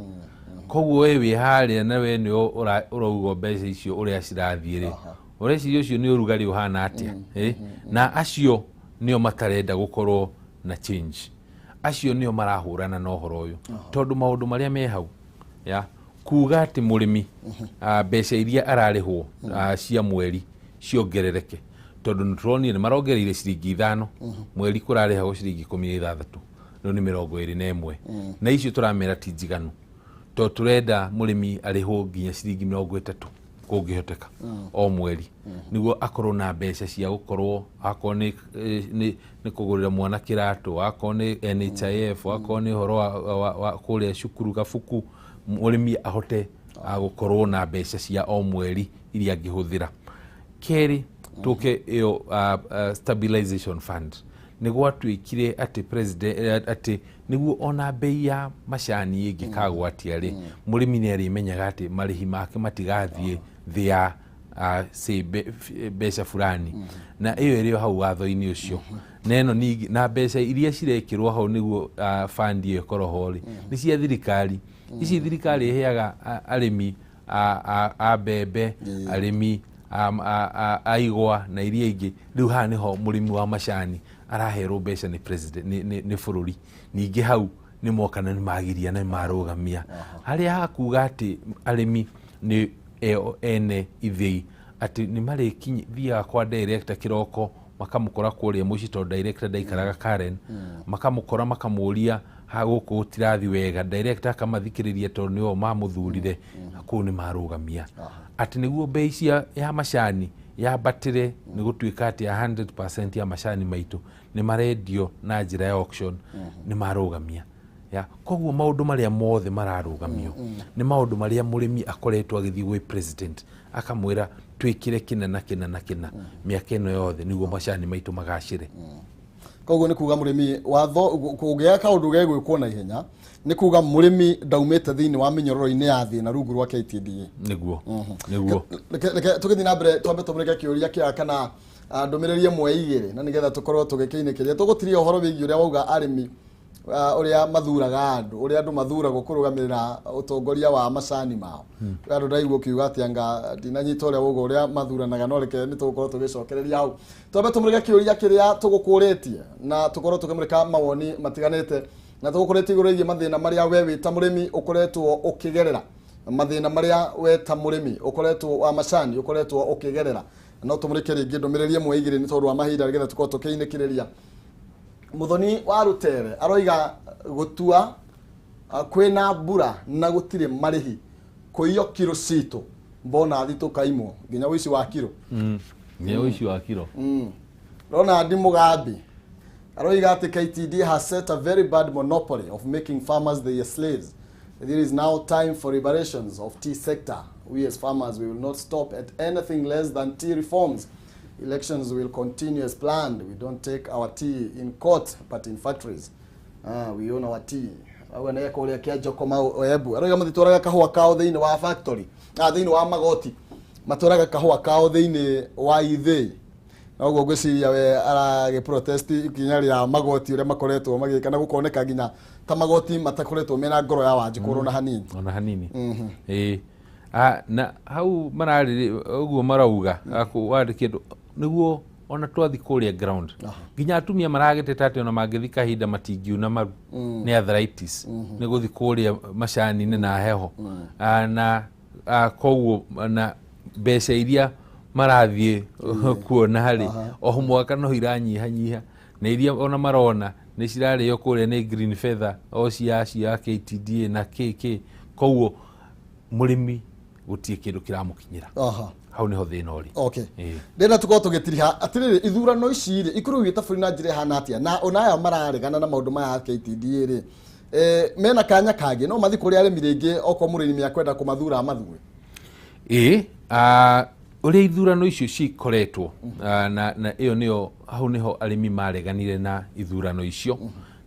Koguo we wĩ harĩa na we nĩwe ũrauga mbeca icio ũrĩa cirathiĩ rĩ, ũreciria ũcio nĩ ũrugarĩ ũhana atĩa? Eh? Na acio nĩo matarenda gũkorwo na change, acio nĩo marahũrana na ũhoro ũyũ, tondũ maũndũ marĩa me hau ya kuga atĩ mũrĩmi mbeca iria ararĩhwo cia mweri ciongerereke, tondũ nĩ tũronire nĩ marongereire ciringi 5 mweri, kũrarĩhagwo ciringi 16, rĩu nĩ 21, na icio tũramera ti njiganu, tondũ tũrenda mũrĩmi arĩhwo nginya ciringi 30 kũngĩhoteka o mweri, nĩguo akorwo na mbeca cia gũkorwo akorwo nĩ kũgũrĩra mwana kĩratũ, akorwo nĩ NHIF, akorwo nĩ ũhoro wa kũrĩa cukuru gabuku, mũrĩmi ahote gũkorwo na mbeca cia o mweri iria angĩhũthĩra. Kerĩ, tũke ĩyo stabilization fund. Nĩ gwatuĩkire atĩ president atĩ nĩguo ona bei ya macani ĩngĩkagwatia rĩ, mũrĩmi nĩ arĩmenyaga atĩ marĩhi make matigathiĩ thĩ ya say mbeca fulani, na ĩyo ĩrĩ o hau watho-inĩ ũcio. Na ĩno ningĩ na mbeca iria cirekĩrwo hau nĩguo fund ĩyo ĩkorwo ho rĩ, nĩ cia thirikari. Ici thirikari ĩheaga arĩmi a mbembe, arĩmi a igwa na iria ingĩ. Rĩu haha nĩho mũrĩmi wa macani araherwo mbeca nĩ president, nĩ bũrũri. Ningĩ hau nĩ moka na nĩ magiria na nĩ marũgamia harĩa hakuga atĩ arĩmi nĩ ene ithĩi, atĩ nĩ marĩthiaga kwa director kĩroko makamũkora kũrĩa mũciĩ, tondũ director ndaikaraga Karen, makamũkora makamũria ha gũkũ gũtirathi wega, director akamathikĩrĩria tondũ nĩo mamũthurire. Kũu nĩ marũgamia atĩ nĩguo bei cia ya macani yambatĩre, nĩ gũtuĩka atĩ 100% ya macani maitũ nĩ marendio na njĩra ya auction, nĩ marũgamia ya. Koguo maũndũ marĩa mothe mararũgamio nĩ maũndũ marĩa mũrĩmi akoretwo agĩthiĩ gwĩ president akamwĩra twĩkĩre kĩna na kĩna na kĩna mĩaka ĩno yothe nĩguo macani maitũ magacĩre. Koguo nĩ kuga mũrĩmi watho kũngĩaga kaũndũ gegwĩkwo na ihenya, nĩ kuga mũrĩmi ndaumĩte thĩinĩ wa mĩnyororo-inĩ ya thĩna rungu rwa KTDA. Nĩguo, nĩguo. Reke tũgĩthiĩ na mbere, twambe tũmũrĩke kĩũria kĩa kana ndũmĩrĩri ĩmwe igĩrĩ, na nĩgetha tũkorwo tũgĩkĩinĩkĩria. Tũgũtiria ũhoro wĩgiĩ ũrĩa wauga arĩmi, ũrĩa mathuraga andũ, ũrĩa andũ mathuragwo kũrũgamĩrĩra ũtongoria wa macani mao. Andũ ndaigua ũkiuga atĩ anga ndinanyita ũrĩa wauga ũrĩa mathuranaga, no reke nĩ tũgũkorwo tũgĩcokereria hau. Twambe tũmũrĩke kĩũria kĩrĩa tũgũkũrĩtie na tũkorwo tũkĩmũrĩka mawoni matiganĩte, na tũgũkũrĩtie igũrũ rĩgiĩ mathĩna marĩa we wĩ ta mũrĩmi ũkoretwo ũkĩgerera, mathĩna marĩa we ta mũrĩmi ũkoretwo wa macani ũkoretwo ũkĩgerera. No tũmũrĩke rĩngĩ ndũmĩrĩri ĩmwe igĩrĩ nĩ tondũ wa mahinda, nĩgetha tũkorwo tũkĩinĩkĩrĩria. Muthoni wa Rutere aroiga gũtua kwĩna mbura na gũtirĩ marĩhi, kũiyo kiro citũ mbona thi tũkaimwo nginya ũici wa kiro. Nginya ũici wa kiro. Ronald Mugambi aroiga atĩ KTD has set a very bad monopoly of making farmers their slaves. There is now time for liberations of tea sector. We as farmers, we will not stop at anything less than tea reforms. Elections will continue as planned. We don't take our tea in court, but in factories. We own our tea. Auga nĩ kũrĩa kĩa Njoko Oembu. Aroiga matitwaraga kahũa kao thĩinĩ wa factory, thĩinĩ wa magoti. Matwaraga kahũa kao thĩinĩ wa ithĩi. Na ũguo ngwĩciria we aragĩ protest ikinya rĩa magoti ũrĩa makoretwo magĩka, na gũkoneka nginya ta magoti matakoretwo mena ngoro ya Wanjikũ ona hanini. Ona hanini. Ĩĩ. Na hau mararĩ ũguo marauga wandĩkĩtwo nĩguo ona twathi kũrĩa ground nginya atumia maragĩteta atĩ ona mangĩthi kahinda matingiuna maru nĩ arthritis, nĩ gũthi kũrĩa macani-inĩ na heho. Na koguo na mbeca iria marathiĩ kuona rĩ, o mwaka no iranyihanyiha, na iria ona marona nĩ cirarĩo kũrĩa nĩ green feather o cia KTDA na KK. Koguo mũrĩmi gũtirĩ kĩndũ kĩramũkinyĩra. Hau nĩho thĩna ũrĩ. Okay. Ndĩrenda tũkorwo tũgĩtiriha atĩrĩrĩ, ithurano ici rĩ ikorwo igĩta bũrũri na njĩra ĩhana atĩa, na ona aya mararegana na maũndũ maya KTDA rĩ, mena kanya kangĩ no mathiĩ kũrĩa arĩmi rĩngĩ okorwo mũrĩmi nĩakwenda kũmathura amathure? Ĩĩ, ũrĩa ithurano icio cikoretwo, na ĩyo nĩyo hau nĩho arĩmi mareganire na ithurano icio,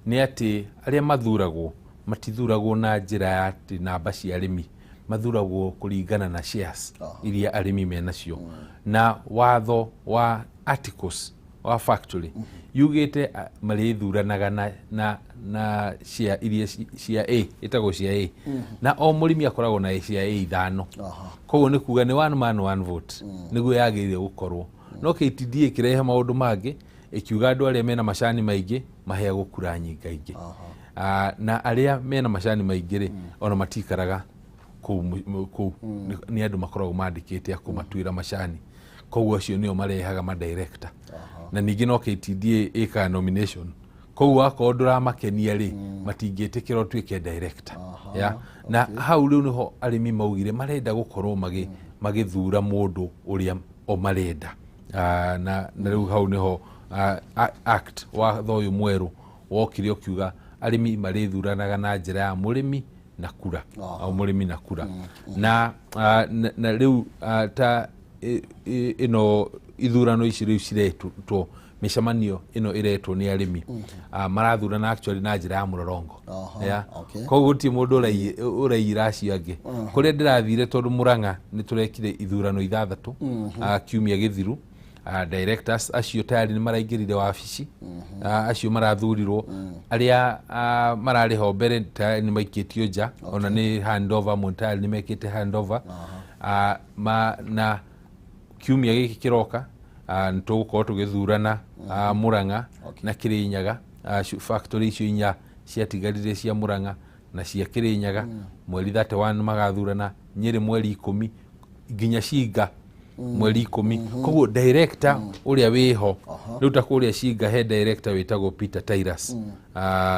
nĩ atĩ arĩa mathuragwo matithuragwo na njĩra ya atĩ namba cia arĩmi, mathuragwo kũringana na shares iria arĩmi menacio. Na watho wa articles wa factory yugĩte marĩthuranaga na share iria cia A, ĩtagwo cia A, na o mũrĩmi akoragwo na cia A 5. Koguo nĩ kuga nĩ one man one vote nĩguo yagĩrĩire gũkorwo. No KTDA ĩkĩrehe maũndũ mangĩ, ĩkiuga andũ arĩa mena macani maingĩ maheagwo kura nyingaingĩ, na arĩa mena macani maingĩ rĩ ona matikaraga kũu, nĩ andũ makoragwo mandĩkĩte a kũmatuĩra macani. Koguo acio nĩo marehaga madirector. Na ningĩ no KTDA ĩkaga nomination, koguo akorwo ndũramakenia rĩ matingĩtĩkĩra ũtuĩke director. Na hau rĩu nĩho arĩmi maugire marenda gũkorwo magĩthura mũndũ ũrĩa o marenda. Na rĩu hau nĩho act watho ũyũ mwerũ wokire ũkiuga arĩmi marĩthuranaga na njĩra ya mũrĩmi na kura, au mũrĩmi na kura. Na na rĩu ta ĩno ithurano ici rĩu ciretwo Mĩcemanio ĩno ĩretwo nĩ arĩmi, marathurana actually na njĩra ya mũrorongo. Yeah. Koguo gũtirĩ mũndũ ũraiyĩra acio angĩ. Kũrĩa ndĩrathire, tondũ Mũrang'a nĩ tũrekire ithurano 6 kiumia gĩthiru, directors acio tayari nĩ maraingĩrire wabici, acio marathurirwo, arĩa mararĩ ho mbere tayari nĩ maikĩtio nja, ona nĩ handover, amwe tayari nĩ mekĩte handover. Na kiumia gĩkĩ kĩroka, nĩ tũgũkorwo tũgĩthurana Mũrang'a na Kĩrĩnyaga, factory icio 4 ciatigarire cia Mũrang'a na cia Kĩrĩnyaga, mweri 31 magathurana, Nyĩrĩ mweri 10, nginya Cinga mweri 10. Koguo director ũrĩa wĩho rĩu, ta kũrĩa Cinga he director wĩtagwo Peter Tyrus,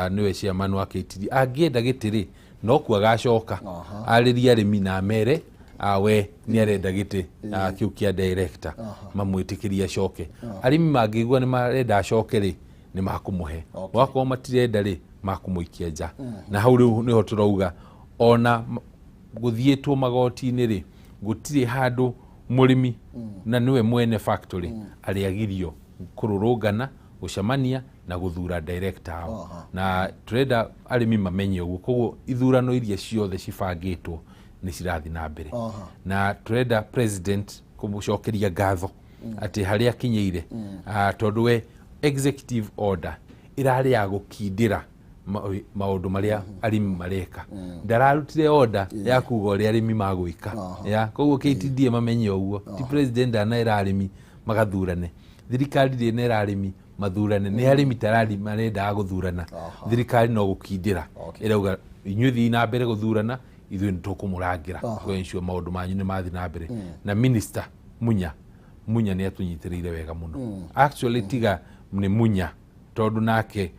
nĩwe chairman wa KTD, angĩenda gĩtĩ rĩ, no kuo agacoka arĩrie arĩmi na amere we nĩ arenda gĩtĩ kĩu kĩa director, mamwĩtĩkĩrie acoke. Arĩmi mangĩigua nĩ marenda acoke rĩ, nĩ makũmũhe, wakorwo matirenda rĩ, makũmũikia nja. Na hau rĩu nĩho tũrauga ona gũthiĩtwo magoti-inĩ rĩ, gũtirĩ handũ mũrĩmi na nĩwe mwene factory arĩagirio kũrũrũngana, gũcemania na gũthura director ao. Na tũrenda arĩmi mamenye ũguo. Koguo ithurano iria ciothe cibangĩtwo nĩ cirathiĩ na mbere. Na tũrenda president kũmũcokeria ngatho atĩ harĩa akinyĩire, tondũ we executive order ĩrarĩ ya gũkindĩra maũndũ marĩa arĩmi mareka, ndararutire order ya kuga ũrĩa arĩmi magwĩka. Ya koguo KTDA mamenye ũguo, ti president ndanaĩra arĩmi magathurane, thirikari ndĩnera arĩmi mathurane, nĩ arĩmi tarari marendaga gũthurana. Thirikari no gũkindĩra ĩrauga inyuĩ thiĩ na mbere gũthurana, ithuĩ nĩ tũkũmũrangĩra kũ ensure maũndũ manyu nĩ mathiĩ na mbere. Na minister Munya nĩ atũnyitĩrĩire wega mũno actually, tiga nĩ Munya, tondũ nake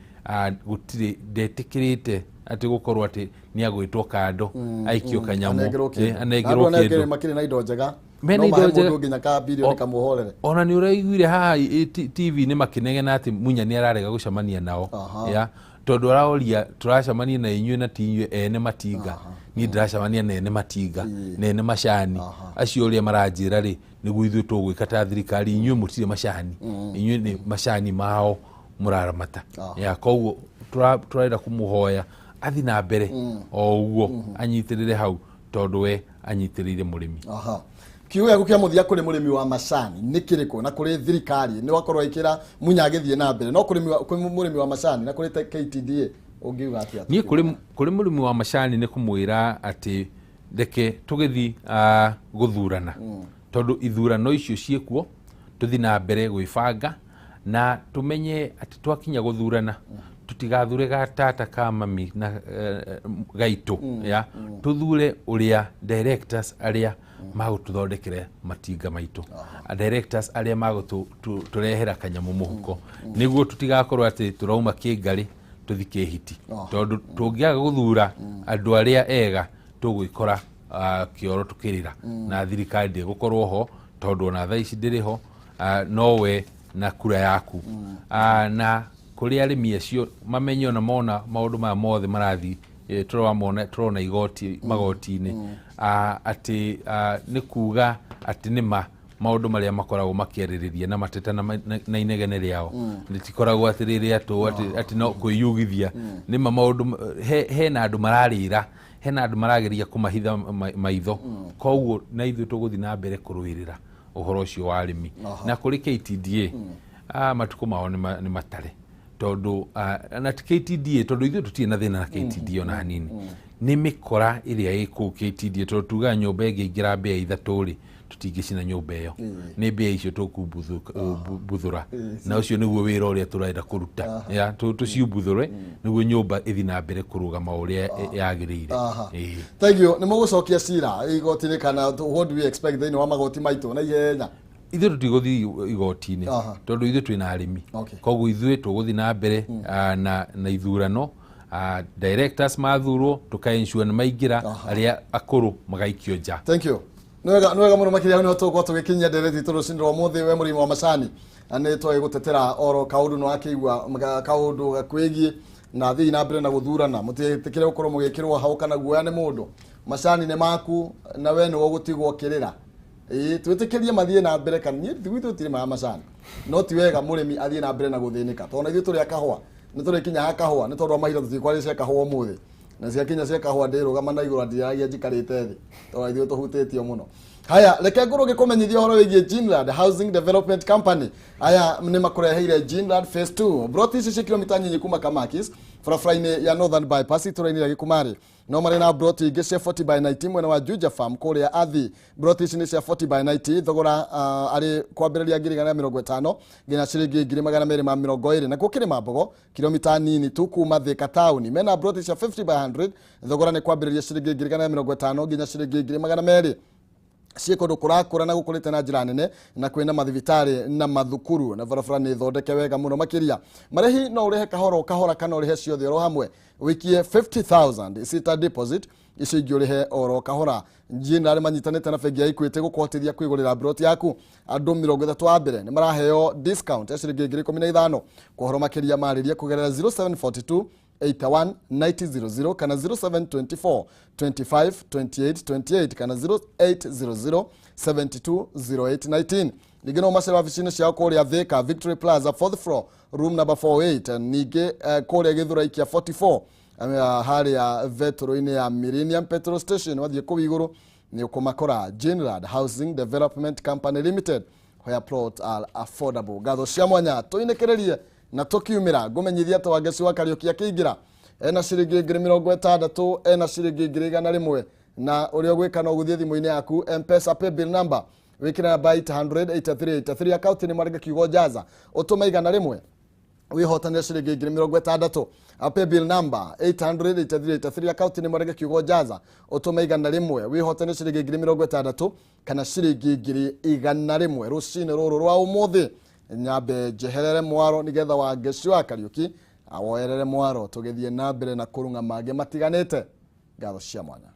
gũtirĩ ndetĩkĩrĩte atĩ gũkorwo atĩ nĩ agwĩtwo kando aikio kanyamũ. Anengerwo kĩndũ. Anengerwo Na andũ kĩndũ. Makĩrĩ na indo njega. Mena No indo mahe njega. mũndũ nginya ka bilioni kamũhorere. Ona nĩ ũraiguire haha TV nĩ makĩnegena atĩ Munya nĩ ararega gũcemania nao. Ya tondũ araoria tũracemania na inyuĩ na ti inyuĩ ene matinga, niĩ ndĩracemania na ene matinga na ene macani acio, ũrĩa maranjĩra rĩ, nĩguo ithuĩ tũgwĩka ta thirikari, inyuĩ mũtirĩ macani, inyuĩ nĩ macani mao mũraramata. Ya koguo tũrenda kũmũhoya athi na mbere o ũguo anyitĩrĩre hau, tondũ we anyitĩrĩire mũrĩmi. Kiugo gĩaku kĩa mũthia kũrĩ mũrĩmi wa macani nĩ kĩrĩkũ, na kũrĩ thirikari? Nĩ wakorwo ĩkĩra Munya agĩthiĩ na mbere, no kũrĩ mũrĩmi wa macani na kũrĩ KTDA ũngiuga atĩa? Niĩ kũrĩ mũrĩmi wa macani nĩ kũmwĩra atĩ reke tũgĩthi gũthurana, tondũ ithurano icio ciĩkuo, tũthi na mbere gwĩbanga na tũmenye atĩ twakinya gũthurana tũtigathure gatata ka mami na gaitũ, ya tũthure ũrĩa directors arĩa magũtũthondekera matinga maitũ, directors arĩa magũtũrehera kanyamũ mũhuko, nĩguo tũtigakorwo atĩ tũrauma kĩngarĩ tũthi kĩhiti, tondũ tũngĩaga gũthura andũ arĩa ega tũgwĩkora kĩoro tũkĩrĩra na thirikari ndĩgũkorwo ho, tondũ ona thaa ici ndĩrĩ ho, no we na kura yaku. Na kũrĩ arĩmi acio mamenye ona mona maũndũ maya mothe marathiĩ, tũramona tũrona igoti magoti-inĩ, atĩ nĩ kuga atĩ nĩ ma maũndũ marĩa makoragwo makĩarĩrĩria na mateta na inegene rĩao rĩtikoragwo atĩ rĩrĩa tũ atĩ no kwĩyugithia. Nĩ ma maũndũ hena andũ mararĩra, hena andũ marageria kũmahitha maitho. Koguo na ithuĩ tũgũthiĩ na mbere kũrũĩrĩra ũhoro ũcio wa arĩmi. Na kũrĩ KTDA, matukũ mao nĩ matare, tondũ na ti KTDA, tondũ ithuĩ tũtirĩ na thĩna na KTDA ona hanini, nĩ mĩkora ĩrĩa ĩ kũu KTDA, tondũ tugaga nyũmba ĩngĩingĩra mbĩa 3 rĩ, tũtingĩcina nyũmba ĩyo, nĩ mbĩa icio tũkumbuthũra, na ũcio nĩguo wĩra ũrĩa tũrenda kũruta, ya tũciumbuthũre nĩguo nyũmba ĩthiĩ na mbere kũrũgama ũrĩa yagĩrĩire. Thank you. Nĩ mũgũcokia cira igoti-inĩ kana what do we expect thĩinĩ wa magoti maitũ na ihenya? Ithuĩ tũtigũthiĩ igoti-inĩ, tondũ ithuĩ twĩna arĩmi. Koguo ithuĩ tũgũthiĩ na mbere na ithurano, directors mathurwo tũka ensure nĩ maingĩra, arĩa akũrũ magaikio nja. Thank you. Nĩ wega mũno makĩria. Hau nĩho tũgũkorwo tũgĩkinyia ndereti itũ rũcinĩ rwa ũmũthĩ. We mũrĩmi wa macani, na nĩ twagĩ gũtetera oro kaũndũ nĩ wakĩigua kaũndũ gakwĩgiĩ na thiĩ na mbere na gũthurana, mũtiĩtĩkĩre gũkorwo mũgĩkĩrwo hau kana guoya nĩ mũndũ. Macani nĩ maku na we nĩwe ũgũtigwo kĩrĩra. Ĩĩ, twĩtĩkĩrie mathiĩ na mbere kana niĩ gwitũ tũtirĩmaga macani, no ti wega mũrĩmi athiĩ na mbere na gũthĩnĩka, tondũ na ithuĩ tũrĩ a kahũa, nĩ tũrĩkinya ha kahũa nĩ tondũ wa mahinda, tũtikwarĩria cia kahũa ũmũthĩ, na ciakinya cia kahũa ndĩrũgama na igũrũ, ndiragia njikarĩte thĩ tondũ ithuĩ tũhutĩtio mũno. Haya, reke ngorwo ngĩkũmenyithia ũhoro wĩgiĩ Ginland Housing Development Company. Aya nĩ makũreheire Ginland Phase 2, broti ici cia kilomita nyinyi kuma Kamakis, barabara-inĩ ya Northern Bypass, itũra-inĩ rĩa Gĩkumarĩ. No marĩ na broti ingĩ cia 40 by 90 mwena wa Juja Farm kũrĩa Athi. Broti ici nĩ cia 40 by 90, thogora arĩ kwambĩrĩria 150,000 nginya ciringi 220,000. Nakuo Kĩrĩma Mbogo, kilomita nini tu kuma Thika taũni, mena broti cia 50 by 100, thogora nĩ kwambĩrĩria ciringi 150,000 nginya ciringi 200,000. Ciĩ kũndũ kũrakũra na gũkũrĩte na njĩra nene, na kwĩna mathibitarĩ na mathukuru, na barabara nĩ thondeke wega mũno makĩria. Marĩhi no ũrĩhe kahora o kahora kana ũrĩhe ciothe oro hamwe, ũikie 50,000 cita deposit, icio ingĩ ũrĩhe oro kahora. Njina manyitanĩte na bengi ya Equity gũkũhotithia kwĩgũrĩra broti yaku. Andũ 30 a mbere nĩ maraheo discount ya ciringi 15,000. Kwa ũhoro makĩria marĩrie kũgerera 0742 81 9000 kana 0724 25 28 28 kana 0800 72 08 19. Ningĩ no macere wabici-inĩ ciao kũrĩa Thika, Victory Plaza, fourth floor, room number 48. Ningĩ kũrĩa Gĩthũrai kĩa 44, harĩa vetro-inĩ ya Millennium Petrol Station, wathiĩ kũu igũrũ nĩ ũkũmakora. Ginland Housing Development Company Limited, where plots are affordable. Ngatho cia mwanya tũinĩkĩrĩrie na tũkiumĩra ngũmenyithia atĩ Wangeci wa Kariũki akĩingĩra ena ciringi 60,000, ena ciringi 100,000, na ũrĩa ũgwĩka no gũthiĩ thimũ-inĩ yaku, M-Pesa paybill number wĩkĩre namba 883 akaunti nĩ marĩke kiugo jaza, ũtũme 100, wĩhotanĩre ciringi 60,000. Paybill number 88383, akaunti nĩ marĩke kiugo jaza, ũtũme 100, wĩhotanĩre ciringi 60,000 kana ciringi 100,000. Rũcinĩ rũrũ rwa ũmũthĩ nyambe njeherere mwaro nĩgetha Wangeci wa Kariũki awoerere mwaro, tũgĩthiĩ na mbere na kũrung'a mangĩ matiganĩte. Ngatho cia mwanya.